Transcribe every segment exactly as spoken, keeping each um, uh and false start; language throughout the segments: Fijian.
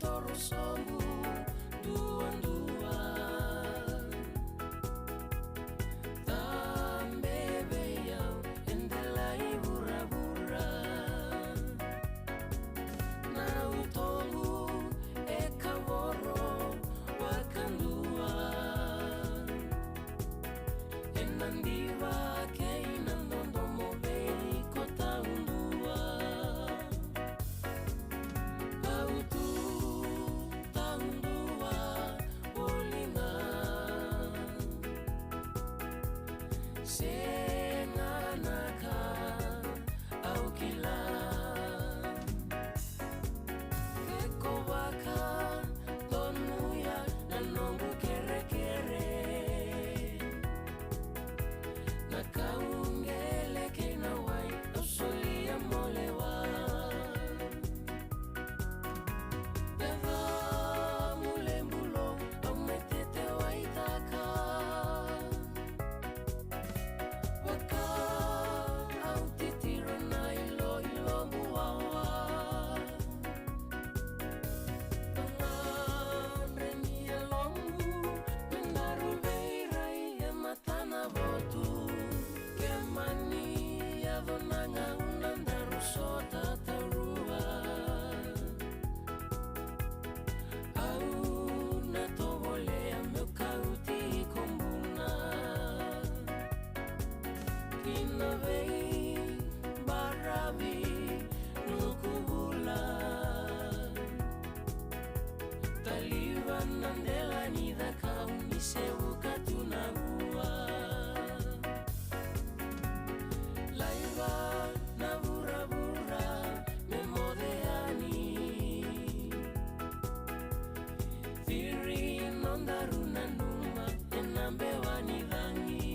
Toro sobu duadua. Tabe vei au e dela i vuravura. Na utogu e kavoro vakadua. Ena diva kei na dodomo vei iko taudua. Au tu taudua voli ga. Sega na ka au kila. Ke ko vakadonuya na noqu kerekere. Na kau qele kei na wai au solia mo lewa. Yacamu levu lo au me tetewaitaka. Vaka au titiro na iloiloqu wawa. Vagadre ni yaloqu me daru veirai e mata na votu. Kemani yaco na gauna daru sota taruva. Au na tovolea meu kauti iko buna. Ki na veibaravi nuku vula. Taliva na dela ni cakau ni sevuka tu na vua. Laiva na vuravura me moce yani. Ciri nodaru nanuma ena bewa ni cagi.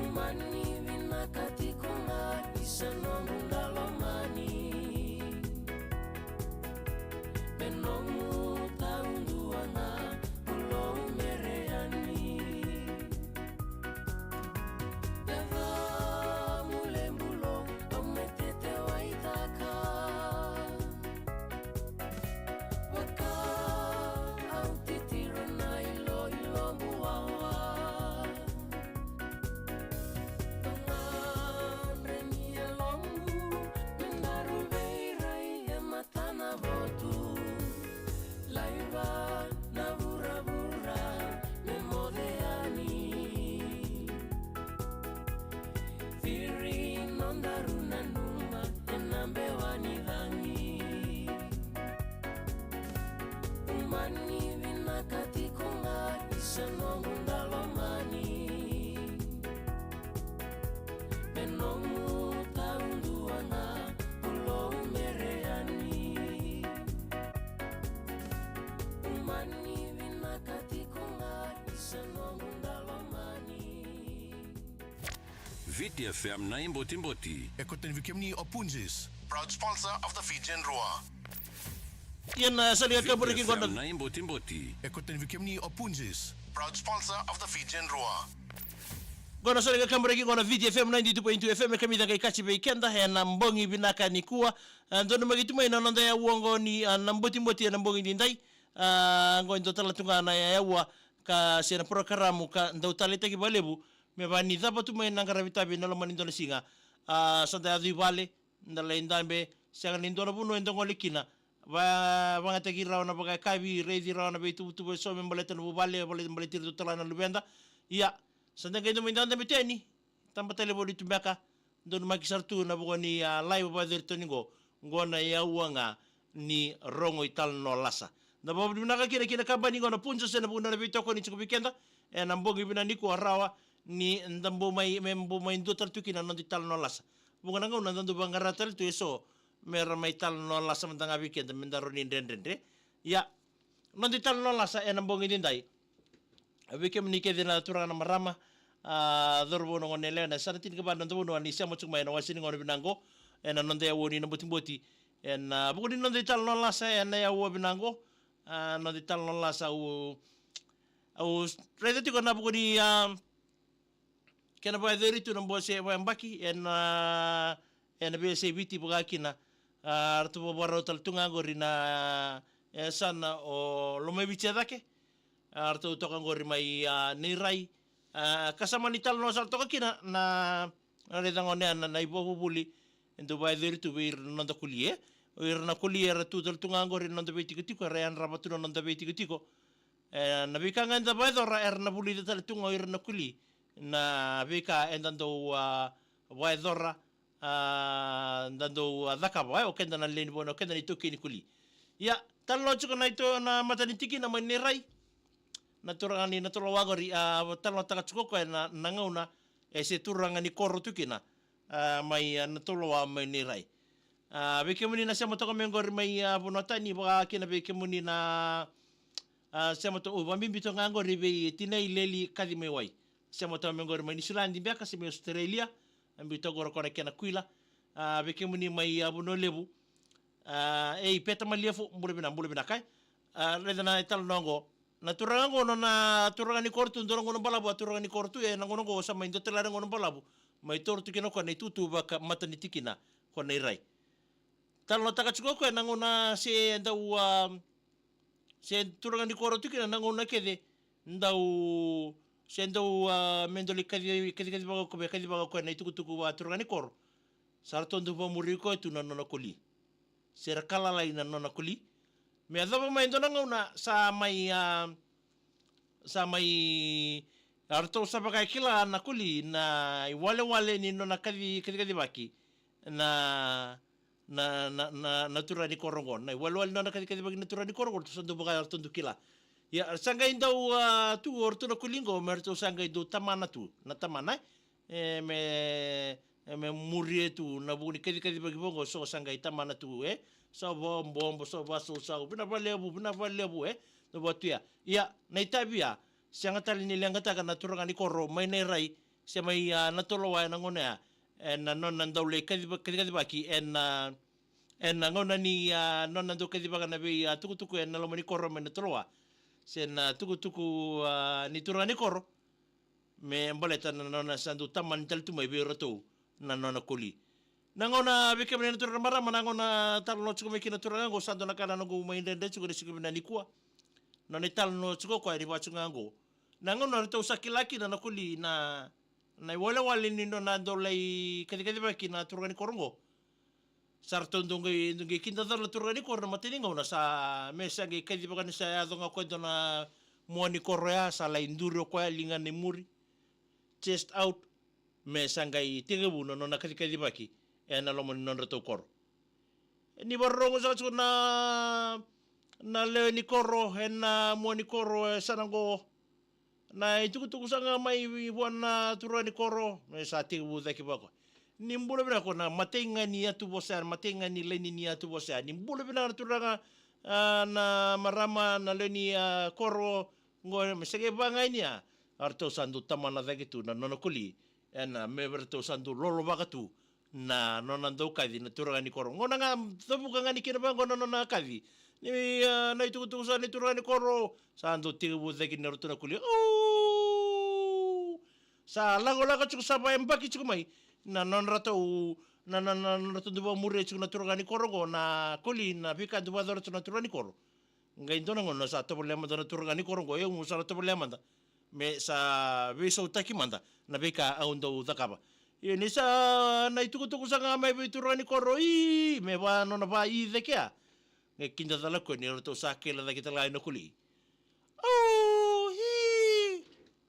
Umani vinaka tiko ga isa nomu dalomani. Me nomu taudua ga kulou mere yani. Yacamu levu lo au me tetewaitaka. Vaka au titiro na iloiloqu wawa. Vagadre ni yaloqu me daru veirai e mata na votu. Laiva na vuravura me moce yani. Ciri nodaru nanuma ena bewa ni cagi. Umani vinaka tiko ga isa noqu dalomani. Me nomu taudua ga kulou mere yani. Umani vinaka tiko ga isa noqu dalomani. Viti F M na ibotiboti. E kauta yani vei kemuni o Punjas, proud sponsor of the Fijian Drua. Ia na sala ni kaburaki qo na ibotiboti. E kauta yani vei kemuni o Punjas, proud sponsor of the Fijian Drua. Qo na sala ni kaburaki qo na Viti F M ninety-two point two F M, e kamica qai kaci vei keda ena bogi vinaka nikua. A, donumaki tu mai na noda yaua qo ni, a, na botiboti ena bogi nidai. A, qo e dua tale tu ga na yaua ka se na porokaramu ka dau taleitaki vakalevu me vaka ni cava tu mai na qaravi tavi ena loma ni dua na siga. A, sa da yaco i vale, da lai dabe, sega ni dua na vanua eda gole kina. Va, vagataki rawa na vakayakavi, raici rawa na veituvatuva eso me baleta na vuvale, baleta, baleti iratou tale ga na luveda. Ia, sa da qai dau mai dadabe tu yani, taba tale voli tu beka, donumaki sara tu na vuku ni, a, live vakayacori tu yani qo, qo na yaua ga ni rogo italanoa lasa. Da vakavinavinaka kina ki na kabani qo na Punjas ena vuku ni nona veitokoni tiko vei keda ena bogi vinaka nikua, rawa ni da bau mai, me bau mai dua tale tu kina na noda italanoa lasa. Vuqa na gauna da dau vaqara tale tu eso me ra mai talanoa lasa mada ga vei keda me da rawa ni dredredre. Ia, noda italanoa lasa ena bogi nidai. A, vei kemuni kece na turaga na marama, a, cauravou na goneyalewa, ena yasana tinikava ni noda vanua ni sema tiko mai ena wase ni gauna vinaka qo ena noda yaua ni na botiboti. Ena, a, vuku ni noda italanoa lasa ena yaua vinaka qo, a, noda italanoa lasa au, au raica tiko na vuku ni, a, kena vakayacori tu na bose vakayabaki ena, ena veiyasai Viti vaka kina, A, ratou vavarau tale tu ga qori na, e, yasana o Lomaiviti e cake. A, ratou toka qori mai, a, Nairai. A, ka sa mani talanoa sara toka kina na, na raica gona na, na ivakavuvuli e dau vakayacori tu vei ira na noda koli, e. O ira na koli era tu tale tu ga qori na noda veitikotiko, era yadrava tu na noda veitikotiko. E, na veika ga eda vakayacora era na vulica tale tu ga o ira na koli na veika eda dau, a, vakayacora, a, da dau, a, cakava, e, o keda na lewe ni vanua, o keda na itaukei ni koli. Ia, talanoa tiko na ito na matanitikina mai Nairai. Na turaga ni Natolowa qori, a, talanoataka tiko o koya na, na gauna e se turaga ni koro tu kina, a, mai, a, Natolowa mai Nairai. A, vei kemuni na sema toka mai qori mai, a, vanua tani, vaka kina vei kemuni na, a, sema toka, u, vabibi toka ga qori vei tinai Leli Kaci mai Wai. Sema toka mai qori mai Niusiladi beka se mai Australia. A, biu toka qori o koya na kena kuila. A, vei kemuni mai, a, Vanua Levu. A, ei, Peta Maliafu, bula vinaka, bula vinaka, e. A, raica na italanoa qo. Na turaga qo, nona turaga ni koro tu, dua na gauna balavu a turaga ni koro tu, e, na gauna qo sa mai dua tale na gauna balavu. Mai taura tu kina o koya na itutu vaka matanitikina ko Nairai. Talanoataka tiko o koya na gauna se dau, a, se turaga ni koro tu kina na gauna kece, dau, se dau, a, me dau lai kaci, kacikaci vaka o koya, me kaci vaka o koya na itukutuku va turaga ni koro. Sa ratou dau vakamuri koya tu na nona koli. Se ra ka lalai na nona koli. Me yacova mai dua na gauna sa mai, a, sa mai, a, ratou sa vakaikila na koli na iwalewale ni nona kaci, kacikacivaki na, na, na, na, na turaga ni koro qo. Na iwalewale ni nona kacikacivaki na turaga ni koro qo, ratou sa dau vaka, ratou dau kila. Ia, sa qai dau, a, tu o ratou na koli qo, me ratou sa qai dau tamana tu. Na tamana, e? E, me, e, me muria tu na vuku ni kacikacivaki vaqo, so sa qai tamana tu, e? Sa vaobobo, sa vasausau, vinaka vakalevu, vinaka vakalevu, e? Na vatu ya. Ia, na itavi ya, sega tale ni leqataka na turaga ni koro mai Nairai, se mai, a, Natolowa ena gauna ya, ena nona dau lai kaciva-, kacikacivaki, ena, ena gauna ni, a, nona dau kacivaka na vei, a, tukutuku ena loma ni koro mai Natolowa. Se na tukutuku, a, ni turaga ni koro. Me baleta na nona sa dau tamani tale tu mai vei iratou na nona koli. Na gauna vei kemuni na turaga na marama, na gauna talanoa tiko mai kina na turaga qo, sa dua na ka na noqu mai dredre tiko ni siga vinaka nikua. Nona italanoa tiko o koya ni vaka tiko ga qo. Na gauna ratou sa kila kina na koli na, na iwalewale ni nona dau lai kacikacivaki na turaga ni koro qo. Sa ratou dau qai, dau qai kidacala na turaga ni koro na matai ni gauna sa, me sa qai kacivaka ni sa yaco ga o koya e dua na mua ni koro ya, sa lai duri o koya, liga ni muri, chest out, me sa qai tekivu na nona kacikacivaki ena loma ni nodratou koro. Ni vakarorogo saka tiko na, na lewe ni koro ena mua ni koro e sa na qo. Na itukutuku sa ga mai vua na turaga ni koro, me sa tekivu cake vaka. Ni bula vinaka ko na matai ga ni yatu vosa ya, matai ga ni laini ni yatu vosa ya. Ni bula vinaka na turaga, a, na marama, na lewe ni, a, koro, qo me sa qai vagaini ya. A ratou sa dau tamana cake tu na nona koli. Ena me ratou sa dau lolovaka tu na nona dau kaci na turaga ni koro. Gauna ga cavuka ga ni kina vaqo na nona kaci. Ni, a, na itukutuku sa ni turaga ni koro. Sa dau tekivu cake ni ratou na koli. Au! Sa lakolako tiko sa vayabaki tiko mai. Na nodratou, na, na, na, nodratou dau vakamuria tiko na turaga ni koro qo. Na koli, na veika dau vakayacora tiko na turaga ni koro. Qai dua na gauna sa tovolea mada na turaga ni koro qo, e, au sa na tovolea mada. Me sa veisautaki mada na veika au dau cakava. Ia ni sa na itukutuku sa ga mai vei turaga ni koro, i, me va nona va i cake ya. Qai kidacala koya ni ratou sa kila cake tale ga ena koli. Au, i.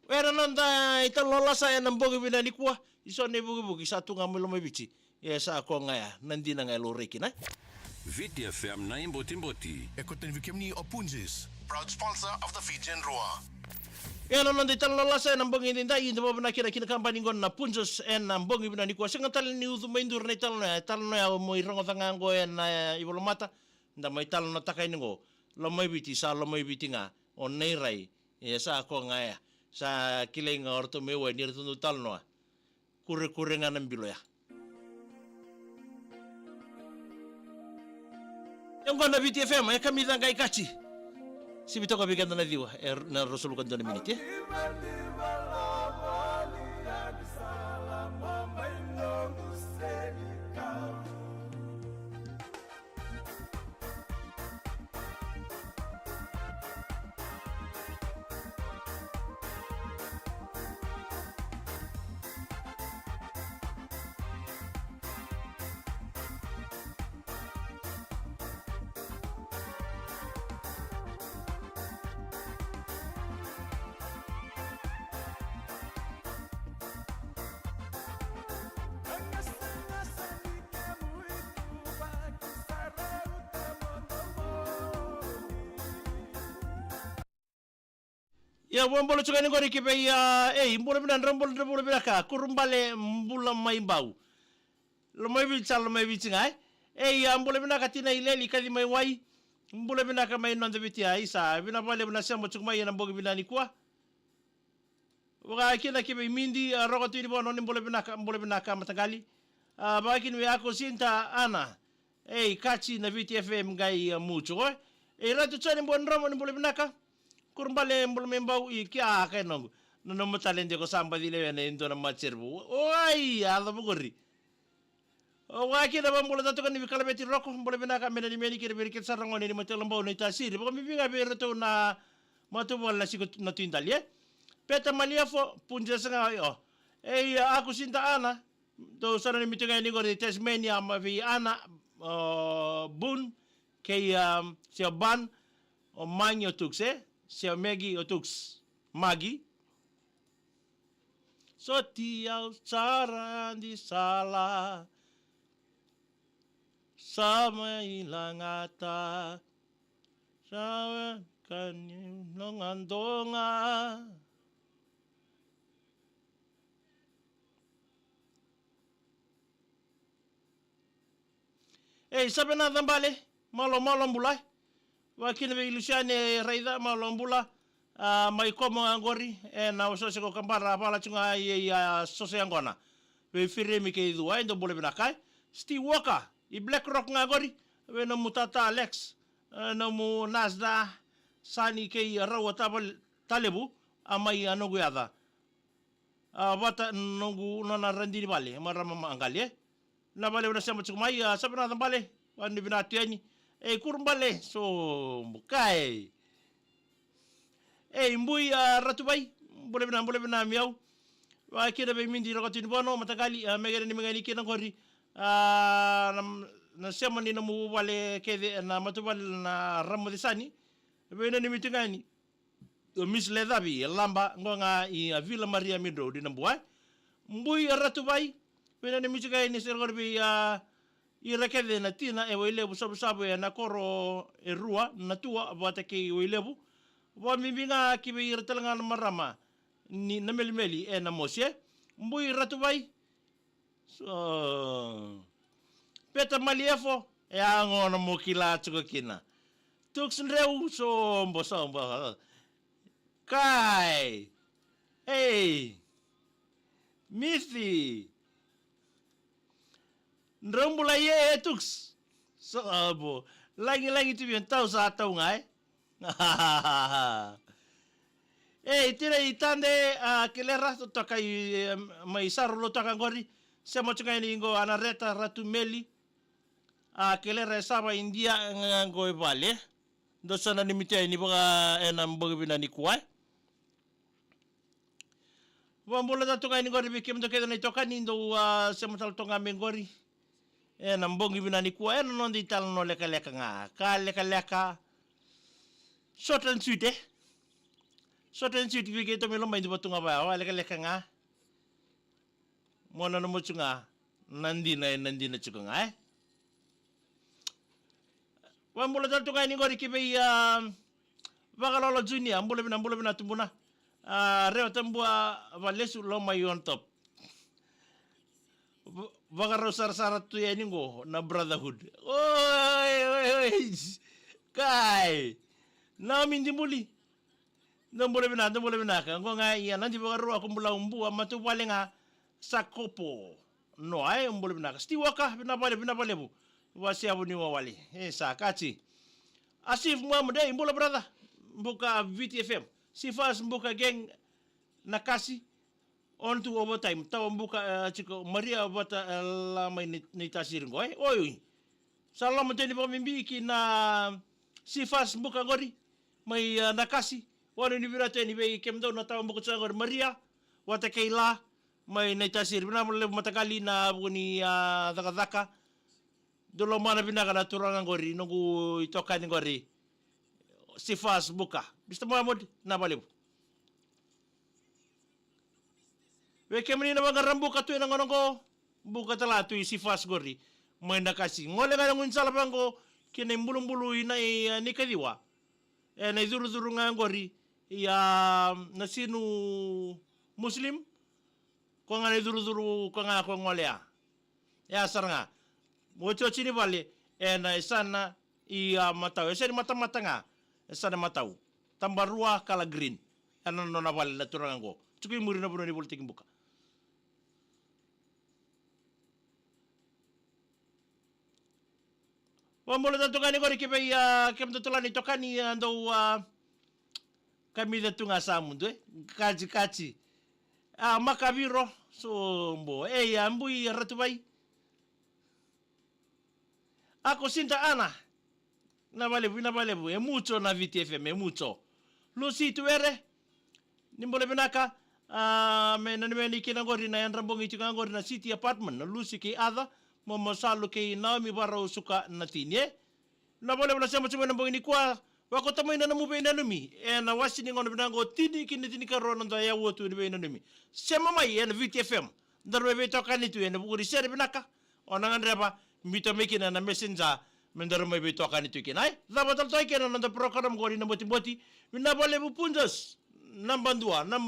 Oya na noda italanoa lasa ena bogi vinaka nikua. Isa na ivukivuki sa tu ga mai Lomaiviti. E sa ko ga ya, na dina ga e laurai kina. Viti F M na ibotiboti. E koto ni vei kemuni o Punjas, proud sponsor of the Fijian Drua. E na noda italanoa lasa ena bogi edaidai, eda vakavinavinaka kina ki na kabani qo na Punjas ena bogi vinaka nikua. Sega tale ni ucu mai duru na italanoa ya, italanoa ya mo i rogoca ga qo ena ivolamata. Da mai talanoataka yani qo, Lomaiviti sa Lomaiviti ga, o Nairai, e sa ko ga ya. Sa kilai ga o ratou mai Wai ni ratou dau talanoa. Kurekure ga na bilo ya. E qo na Viti F M, e kamica qai kati. Sivi toka vei keda na ciwa, e na rosoluka dua na miniti, e. Ia, vua bula tiko yani qori ki vei, a, ei, bula vinaka, drau bula, drau bula vinaka, Kurubale, bula mai Bau. Lomai Viti, sa Lomai Viti ga, e? Ei, a, bula vinaka, Tina Ileli, kaci mai wai. Bula vinaka mai noda Viti, a, isa, vinaka vakalevu na sema tiko mai ena bogi vinaka nikua. Vaka kina ki vei Midi, a, Roko Tui ni Vono, ni bula vinaka, bula vinaka mataqali. A, vaka kina vei Ako Sinta Ana. Ei, kaci na Viti F M qai, a, mucu, e? Ei, Ratu Joni Buadromo, ni bula vinaka. Kurubale, bula mai Bau, i kia, a, kai noqu. Na nomu taledi ko sa baci lewena e dua na macervu. Oi, a, cava qori. O, vaka kina vabula tatu ka ni vikalaveti Roko, bula vinaka, me nanumi yani kina vei ira kece sara na gone ni Matailobau, na iTasiri. Vakabibi ga vei iratou na matavuvale na siko na Tui Dali, e? Peta Maliefo, Punja Saga, o. Ei, a, Ako Sinta Ana, dou sa nanumi tiko ga yani qori Tasmania, a, mai vei Ana, o, Bun, kei, a, Sia Ban, o Magi, o Tuks, e? Sia Megi, o Tuks. Magi. Soti au sara di sala, sa mai lagata, sa kani nogadoga. Ei, Savena Cabale, malo, malo bula. Vaka kina vei Lusiane Raica, malo bula. A, mai Komo ga qori, ena osooso ko Kabara, a, vala tu ga i, i, a, soso yaqona. Vei Firemi kei Cua, e dou bula vinaka, e? Steve Walker, i Black Rock ga qori, vei nomu tata Alex, e, nomu Nasda, Sani kei Rau a Tava-, Talevu, a mai a noqu yaca. A, vata noqu nona radini vale, marama ma qali, e. Na vale vuna sema tiko mai, a, Savena Cabale, vani vinaka tu yani. Ei, Kurubale, so, bukai. Ei, Bui, a, Ratuvai, bula vina, bula vina miau. Vaka kina vei Midi Roko Tui ni Vono, mataqali, a, me kena ni me gani kina qori. A, na, na sema ni nomu vale kece, na matavuvale na Ramoci Sani. Vei na ni miti gani. O Miss Lecavi, e Laba, qo ga i a Vila Maria Midro, di na bua. Bui Ratuvai, vei na ni miti ga i ni sere qori vei a ira kece na tina e Wailevu, Savusavu, e na koro e rua, Natua, vata kei Wailevu. Vakabibi ga ki vei ira tale ga na marama, ni na melimeli, e na Mose. Bui Ratuvai, So, Peta Maliefo, e a gona mo kila tiko kina. Tuks Dreu, sobo, sobo. Kai. Ei. Mithi. Drau bula ie, e Tuks. Sobo. Lagilagi tu vei tau sa tau ga, e. E, i tira i Tade, a, Kelera, totoka i, e, mai Saru Lotaka qori. Sema tu ga yani qo Anareta, Ratu Meli. A, Kelera e Sava, Idia, ga qo i vale. Dou sa nanumi tu yani vaka ena bogi vinaka nikua, e. Vakabula tale tu ga yani qori vei kemudou kece na itokani, dou, a, sema tale toka ga mai qori. Ena bogi vinaka nikua, ena noda italanoa lekaleka ga. Ka lekaleka. Short and sweet, e? Short and sweet, vei keitou mai Lomaidi, Vatuga, Vaiyawa, lekaleka ga. Mo nanuma tu ga na dina, ena dina tiko ga, e? Vakabula tale tu ga yani qori ki vei, a, Vakalolo Junior, bula vina, bula vina tubuna. A, Rewa Tabua Valesu, Lomai on top. Va-, vakarau sarasara tu yani qo na brotherhood. Oi, oi, oi. Kai. Naomi Dibuli. Dou bula vinaka, dou bula vinaka. Qo ga ia Nadi Vakarua, ko bula, Bua, matavuvale ga. Sakopo. Noa, e, bula vinaka. Steve Walker, vinaka vakalevu, vinaka vakalevu. Vaseavu ni wawale. E, sa kati. Asif Muhammad, e, bula brother. Buka Viti F M. Sifas Buka gang. Nakasi. On to overtime. Tawa Buka, e, tiko Maria vata, e, la mai ni, ni tasiri qo, e. Oi, oi. Sa loma tu yani vakabibi ki na Sifas Buka qori. Mai, e, Nakasi. Wanu ni vira tu yani vei kemudou na Tawa Buka tu qori. Maria, vata kei la. Mai na itasiri. Vinaka vakalevu mataqali na vuku ni, a, cakacaka. Dou lomana vinaka na turaga qori, noqu itokani qori. Sifas Buka. Mister Mohamud, vinaka vakalevu. Vei kemuni na vaqara Buka tu ena gauna qo, Buka tale tu i Sifas qori. Mai Nakasi. Gole ga na gaunisala vaqo, ki na ibulubulu i na i, a, ni kaciwa. Ena icurucuru ga qori. Ia, na sinu Muslim, ko ga na icurucuru, ko ga ko golea. E a sara ga. Otioti ni vale, ena e sa na i a matau. E sa ni matamata ga, e sa na matau. Tabarua kala green. Ena nona vale na turaga qo. Tuku i muri na vanua ni volitaki buka. Vabula tale tokani qori ki vei, a, kemudou tale ni tokani, a, dou, a, kamica tu ga sa mudu, e? Kaji, kaji. A, makaviro, so bo. E, ia, bui, a, Ratuvai. A ko Sinta Ana. Na valevu, na valevu. E mucho na Viti F M, e mucho. Lusi Tuere. Ni bula vinaka. A, me nanumi yani kina qori na yadra bogi tiko ga qori na City Apartment. Na Lusi kei Aca. Momo Salu kei Naomi Varau Suka na tini, e. Na valevu na sema tiko mai na bogi ni kua. Vakota mai na nomu veinanumi. E na wasi ni gauna vinaka qo tini ki na tinikarua na dua e au tu ni veinanumi. Sema mai e na Viti F M. Daru mai veitokani tu e na vuku ni sere vinaka. O na gadreva, biuta mai kina na messenger, me daru mai veitokani tu kina. Ai, cava tale toka kina na noda program qori na Botiboti. Vinaka valevu Punjas. Naba dua, naba